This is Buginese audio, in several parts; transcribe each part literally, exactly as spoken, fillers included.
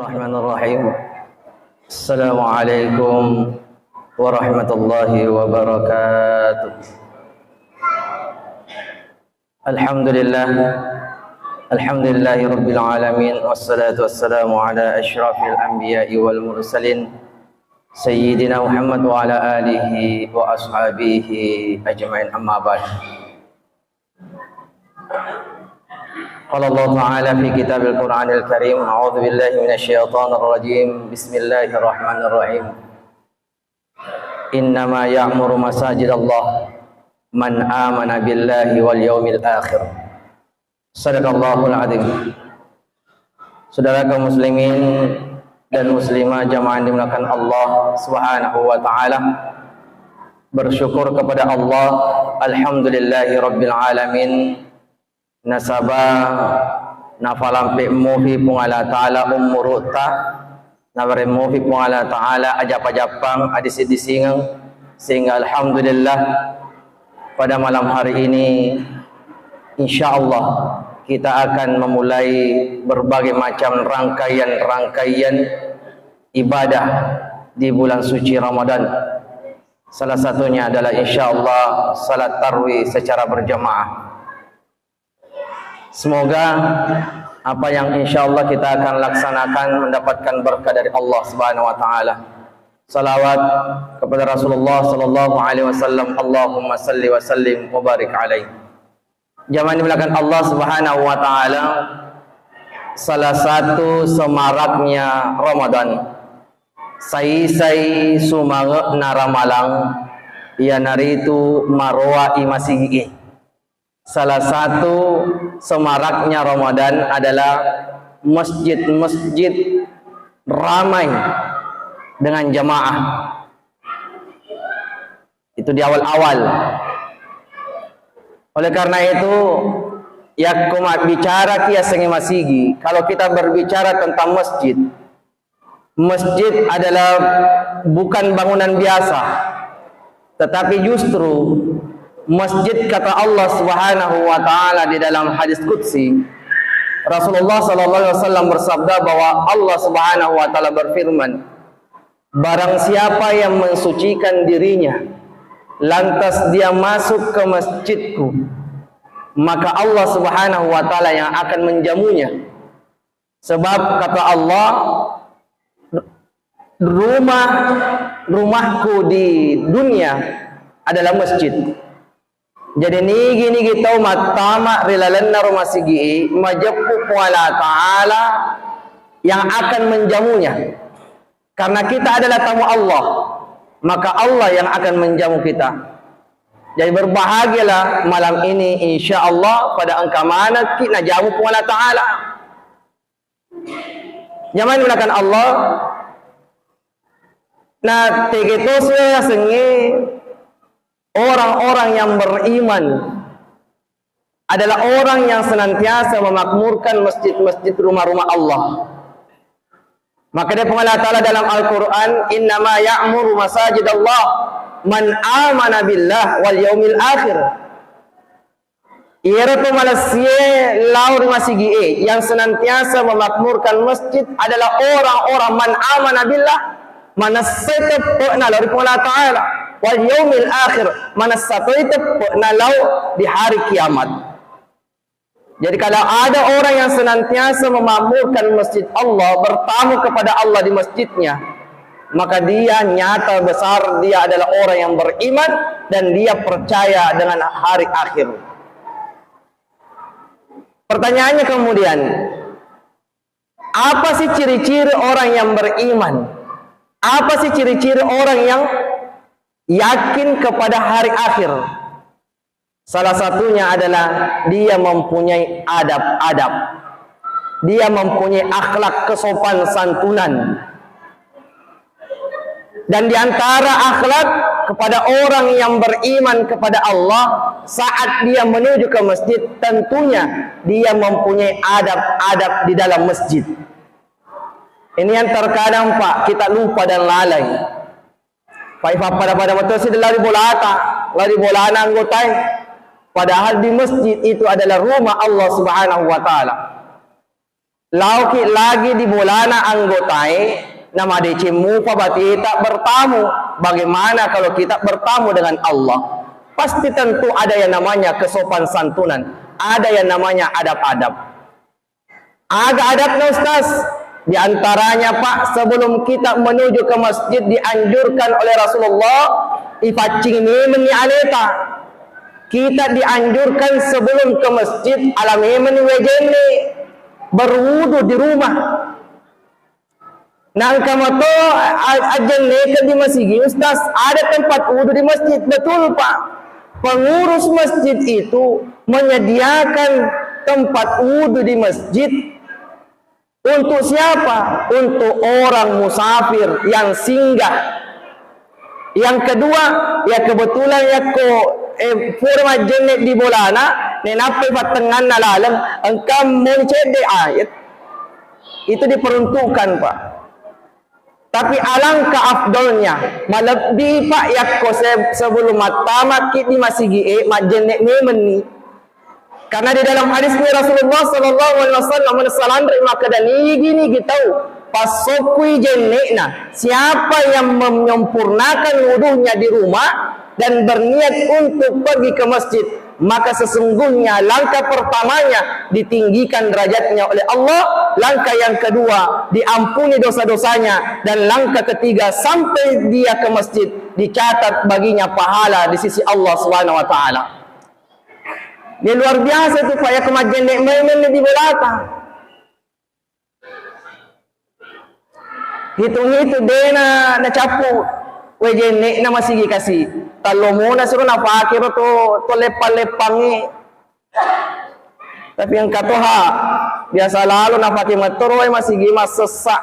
Bismillahirrahmanirrahim. Assalamualaikum warahmatullahi wabarakatuh. Alhamdulillah. Alhamdulillahi rabbil alamin. Wassalatu wassalamu ala asyrafil anbiya'i wal mursalin, Sayyidina Muhammad wa ala alihi wa ashabihi ajma'in, amma ba'd. Qala Allah Ta'ala fi kitabil Qur'anil Karim, a'udzu billahi minasy syaithanir rajim. Bismillahirrahmanirrahim. Innama ya'muru masajidallah man amana billahi wal yaumil akhir. Sadaqallahul azim. Saudara kaum muslimin dan muslimah, jamaah yang dimuliakan Allah Subhanahu wa taala, bersyukur kepada Allah, alhamdulillahi rabbil alamin, nasaba nafalampe mufi Puang Allah Ta'ala umurutta, nabareng mufi Puang Allah Ta'ala ajappa-jappang, adisi-disingeng, sehingga alhamdulillah pada malam hari ini, insya Allah, kita akan memulai berbagai macam rangkaian-rangkaian ibadah di bulan suci Ramadan. Salah satunya adalah, insya Allah, salat tarawih secara berjamaah. Semoga apa yang insya Allah kita akan laksanakan mendapatkan berkah dari Allah Subhanahu wa Ta'ala. Salawat kepada Rasulullah Sallallahu Alaihi Wasallam. Allahumma salli wa sallim wa barik alaih. Jamaah yang dimuliakan Allah Subhanahu wa Ta'ala, salah satu semaraknya Ramadan, saisai sumange'na Ramalang, iyanaritu maroa'i masigi'e. Salah satu semaraknya Ramadan adalah masjid-masjid ramai dengan jamaah. Itu di awal-awal. Oleh karena itu, yakko mabbicara ki yasengnge masigi, kalau kita berbicara tentang masjid, masjid adalah bukan bangunan biasa, tetapi justru masjid, kata Allah Subhanahu wa Ta'ala di dalam hadis qudsi, Rasulullah Sallallahu Alaihi Wasallam bersabda bahwa Allah Subhanahu wa Ta'ala berfirman, "Barang siapa yang mensucikan dirinya, lantas dia masuk ke masjidku, maka Allah Subhanahu wa Ta'ala yang akan menjamunya." Sebab kata Allah, rumah, rumahku di dunia adalah masjid. Jadi, nigi-nigi tau mattama ri lalenna rumah sigi'i, majeppu Puang Allah Ta'ala yang akan menjamunya. Karena kita adalah tamu Allah, maka Allah yang akan menjamu kita. Jadi, berbahagialah malam ini, insya Allah, pada engka manekki najamu Puang Allah Ta'ala. Jamaah yang dimuliakan Allah, na tege tosi yasengnge orang-orang yang beriman adalah orang yang senantiasa memakmurkan masjid-masjid, rumah-rumah Allah. Maka dia Puang Allah Ta'ala dalam Al-Quran, "Innama ya'muru masajidallah man amana billah wal yaumil akhir." Iyaro to malessie lao ri masigi'e yang senantiasa memakmurkan masjid adalah orang-orang man amana billah, manessai teppe'na lao ri Puang Allah Ta'ala, wal yaumil akhir, manessa toi teppe'na lao di hari kiamat. Jadi, kalau ada orang yang senantiasa memakmurkan masjid Allah, bertamu kepada Allah di masjidnya, maka dia nyata besar, dia adalah orang yang beriman dan dia percaya dengan hari akhir. Pertanyaannya kemudian, apa sih ciri-ciri orang yang beriman? Apa sih ciri-ciri orang yang yakin kepada hari akhir? Salah satunya adalah dia mempunyai adab-adab. Dia mempunyai akhlak kesopan santunan. Dan di antara akhlak kepada orang yang beriman kepada Allah, saat dia menuju ke masjid, tentunya dia mempunyai adab-adab di dalam masjid. Ini yang terkadang, Pak, kita lupa dan lalai. Pai fappada-pada matosi lao ri bolata, lao ri bolana anggotae. Padahal di masjid itu adalah rumah Allah Subhanahu wa Ta'ala. Laoki lagi di bolana anggotae, namadeceng mupa bateta bertamu. Bagaimana kalau kita bertamu dengan Allah? Pasti tentu ada yang namanya kesopan santunan, ada yang namanya adab-adab. Aga adabna, Ustaz? Di antaranya, Pak, sebelum kita menuju ke masjid dianjurkan oleh Rasulullah, ipaccing memenni aleta. Kita dianjurkan sebelum ke masjid, ala memenni wejenne, berwudu di rumah. Nangka mato a-, ajjennekeng di masigi, Ustaz, ada tempat wudu di masjid. Betul, Pak. Pengurus masjid itu menyediakan tempat wudu di masjid untuk siapa? Untuk orang musafir yang singgah. Yang kedua, ya kebetulan yakko, eh, pura majjenne di bolana, nenappai fattenganna laleng, engka moni cedde, ah, itu diperuntukkan, Pak. Tapi alangkah afdolnya, malebbi, Pak, yakko se-, sebelum mattamaki di masigi e, majjenne memenni. Karena di dalam hadisnya Rasulullah sallallahu alaihi wasallam, salanre makkeda, nigi-nigi tau passokkui jenne'na, siapa yang menyempurnakan wudunya di rumah dan berniat untuk pergi ke masjid, maka sesungguhnya langkah pertamanya ditinggikan derajatnya oleh Allah, langkah yang kedua diampuni dosa-dosanya, dan langkah ketiga sampai dia ke masjid dicatat baginya pahala di sisi Allah Subhanahu wa Ta'ala. Dia luar biasa itu, Pak, ya, kemajjenne memeng di bolata. Hitung-hitung dena nacappu wae jenne'na masigi kasi. Tallomona suro napake ro to, to leppang-leppangnge. Tapi engka toha biasa lalo napake mettoro wae masigi massessa.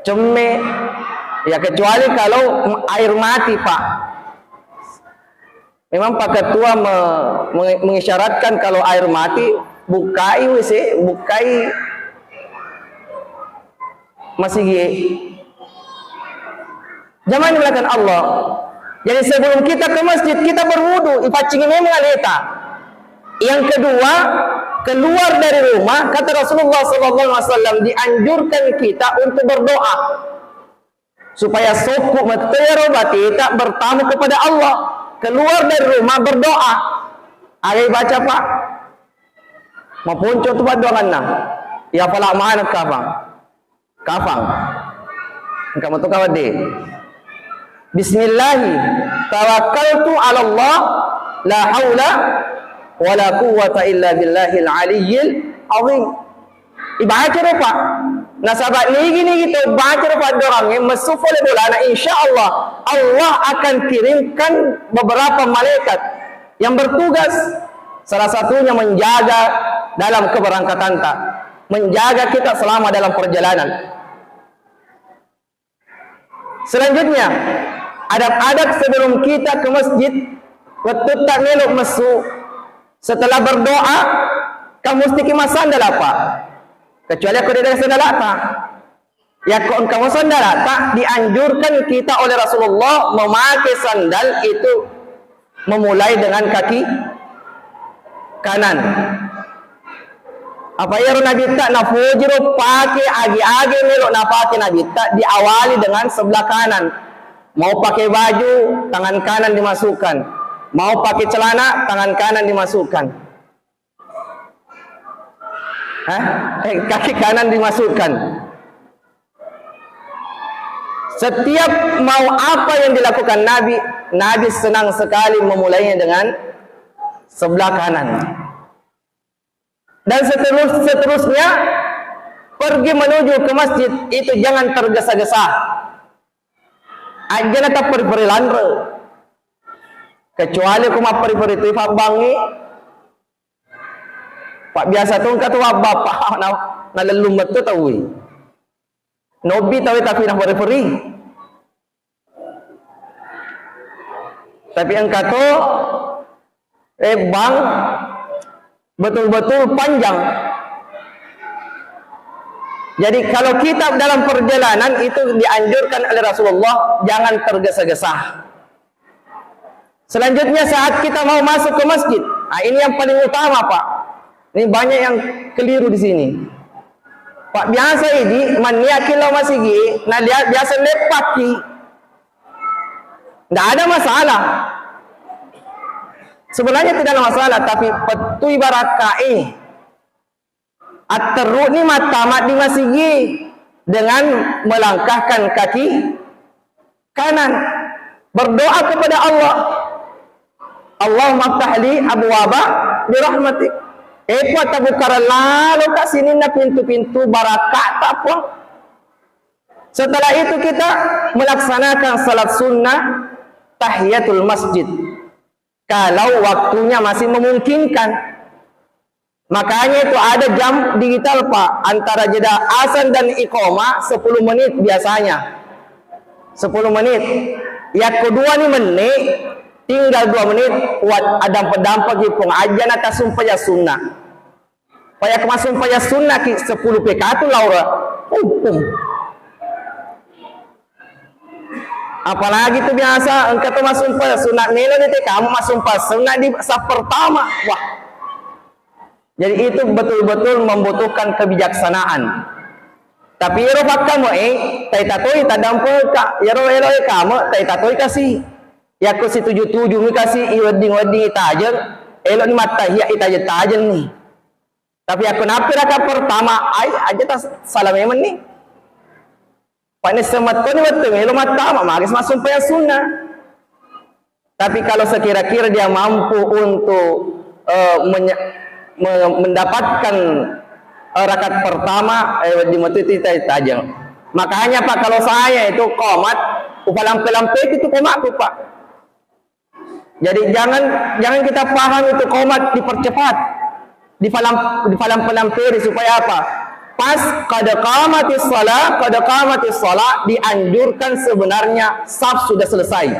Cemme. Ya, kecuali kalau air mati, Pak. Memang Pak Ketua me-, meng-, mengisyaratkan kalau air mati, bukai W C, bukai masigi. Jamaah yang dimuliakan Allah. Jadi sebelum kita ke masjid, kita berwudu, ipaccingi memang aleta. Yang kedua, keluar dari rumah, kata Rasulullah sallallahu alaihi wasallam, dianjurkan kita untuk berdoa. Supaya sokku metto iyaro bateta bertamu kepada Allah. Keluar dari rumah berdoa. Aga ibaca, Pak? Maponco tu paddoanganna. Ya, pala maneng kafang. Kafang. Engka metu kawadde. Bismillahi tawakkaltu ala Allah, la haula wala quwwata illa billahil aliyyil azim. Ibaca ro, Pak. Nasaba nigi-nigi to baca ro paddoangnge, messu pole bolana, insya Allah, Allah akan kirimkan beberapa malaikat yang bertugas, salah satunya menjaga dalam keberangkatanta, menjaga kita selama dalam perjalanan. Selanjutnya, adab-adab sebelum kita ke masjid, wettutta melo messu, setelah berdoa, kan mustiki massandala, Pak. Kecuali ko de sandalata. Yakko engka massandalata, dianjurkan kita oleh Rasulullah memakai sandal itu memulai dengan kaki kanan. Apa iyaro Nabitta nafojiro pake agi-agi melo napake Nabitta, diawali dengan sebelah kanan. Mau pakai baju, tangan kanan dimasukkan. Mau pakai celana, tangan kanan dimasukkan. Hah? Eh, kaki kanan dimasukkan. Setiap mau apa yang dilakukan Nabi, Nabi senang sekali memulainya dengan sebelah kanan. Dan seterus-, seterusnya, pergi menuju ke masjid itu jangan tergesa-gesa. Ajana tapperi-peri lanre. Kecuali ko mapperi-peri tu fabbangngi, Pak, biasa tu engka tu abba, Pak, na, nalellung metto tauwe. Nobbi tauwe tapi naperi-peri. Tapi engka to, eh, bang, betul-betul panjang. Jadi kalau kita dalam perjalanan itu dianjurkan oleh Rasulullah, jangan tergesa-gesa. Selanjutnya, saat kita mau masuk ke masjid, nah, ini yang paling utama, Pak. Ini banyak yang keliru di sini. Pak, biasa idi manniaki lao masigi, nah dia biasa leppaki. Nggak ada masalah. Sebenarnya tidak ada masalah, tapi pettui barakkae. Atterru'ni mattama di masigi dengan melangkahkan kaki kanan. Berdoa kepada Allah. Allahumma ftahli abwaba birahmatik. Eh, Puang, tabukkareng laloka sininna pintu-pintu barakata, Puang. Setelah itu kita melaksanakan salat sunnah tahiyatul masjid. Kalau waktunya masih memungkinkan. Makanya itu ada jam digital, Pak, antara jeda azan dan iqamah sepuluh menit biasanya. Sepuluh menit. Yakko dua ni menit, tinggal dua menit, kuat adampe-dampe ki, Puang, ajana tasumpajang sunnah. Paya ko massumpajang sunnaki sepuluh pekatu laura. Umpung. Apalagi tu biasa engka tu massumpajang sunna, melo ni te kamu massumpajang sunna di saf pertama. Wah. Jadi itu betul-betul membutuhkan kebijaksanaan. Tapi ero pakkamu e, tai tatoi tadampengka, ero elo e kamu, tai tatoi kasi. Yakko situju-tuju mi kasi, iwedding-wedding itajeng, elo ni mattahiya itajeng-tajeng ni. Tapi yakko nappi raka pertama, ai, aja ta salah memang ni. Pane semettoni wettu melo mattama, magi massumpajang sunnah. Tapi kalau sekira-kira dia mampu untuk, eh, menye- me- mendapatkan, eh, rakaat pertama, eh, wedding metu itu tajeng. Makanya, Pak, kalau saya itu qomat, upalampe-lampe itu qomatku, Pak. Jadi jangan, jangan kita paham itu qomat dipercepat. Dipalam-, dipalampe-lamperi supaya apa? Pas qad qamatis shalah, qad qamatis shalah dianjurkan sebenarnya saf sudah selesai.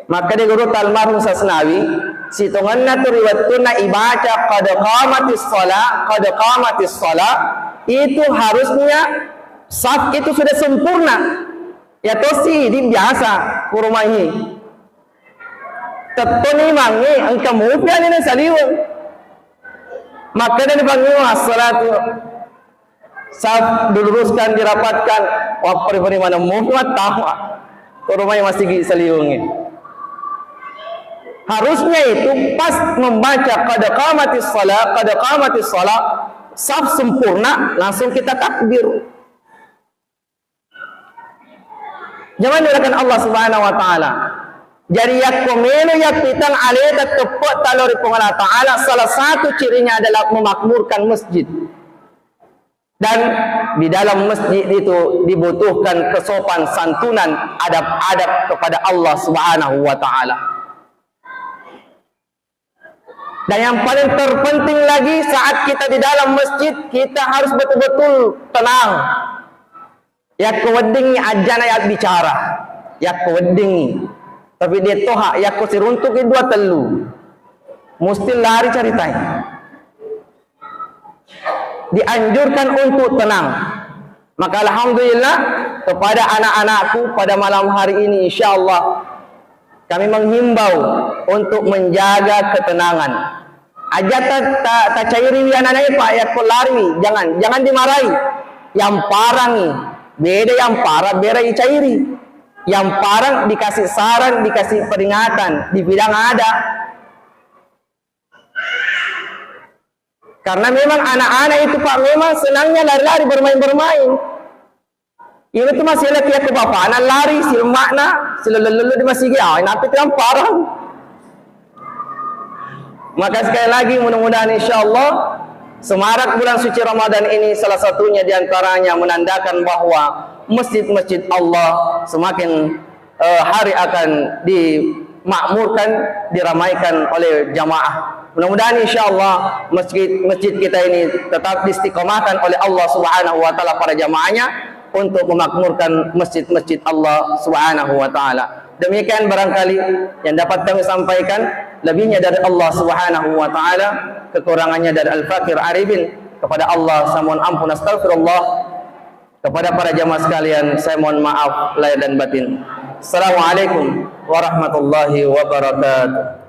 Maka di guru almarhum Sasnawi, sitongenna tu riwettunna ibaca qad qamatis shalah, qad qamatis shalah, itu harusnya saf itu sudah sempurna. Ya tosi di biasa kurumai. Tettoni mangi engka mupi alena saliweng. Makkeda ni pangiwa, "As-salatu saf diluruskan, dirapatkan." Wapperi-peri maneng mupi mattama. Kurumai masigi saliwengnge. Harusnya itu pas membaca qad qamatis shalah, qad qamatis shalah, saf sempurna, langsung kita takbir. Jamaah dimuliakan Allah Subhanahu wa Ta'ala. Jadi yakko melo yappitang aleta teppe' talo ri Puang Allah Ta'ala, salah satu cirinya adalah memakmurkan masjid. Dan di dalam masjid itu dibutuhkan kesopan santunan, adab-adab kepada Allah Subhanahu wa Ta'ala. Dan yang paling terpenting lagi, saat kita di dalam masjid, kita harus betul-betul tenang. Yakko weddingngi ajana ya bicara, yakko weddingngi. Tapi de toha, yakko siruntuki dua tellu, musti lari caritai. Dianjurkan untuk tenang. Maka alhamdulillah, kepada anak-anakku pada malam hari ini, insya Allah kami menghimbau untuk menjaga ketenangan. Aja ta, ta, tacairiwi ananae, Pak, yakko lariwi, jangan, jangan dimarahi. Yamparangngi, beda yampara, beda icairi. Yamparang dikasih saran, dikasih peringatan, dibilang ada. Karena memang anak-anak itu, Pak, memang senangnya lari-lari, bermain-bermain. Ini tuh masih lagi aku bapakna lari, silmakna, silelelele di masigi, ah, napi tiang parang. Maka sekali lagi, mudah-mudahan insya Allah semarak bulan suci Ramadan ini salah satunya diantaranya menandakan bahwa masjid-masjid Allah semakin eh, hari akan dimakmurkan, diramaikan oleh jamaah. Mudah-mudahan insya Allah masjid, masjid kita ini tetap diistiqomahkan oleh Allah Subhanahu wa Ta'ala para jamaahnya untuk memakmurkan masjid-masjid Allah Subhanahu wa Ta'ala. Demikian barangkali yang dapat kami sampaikan, lebihnya dari Allah Subhanahu wa Ta'ala, kekurangannya dari Al-Fakir Arifin. Kepada Allah saya mohon ampun, astagfirullah. Kepada para jamaah sekalian, saya mohon maaf lahir dan batin. Assalamualaikum warahmatullahi wabarakatuh.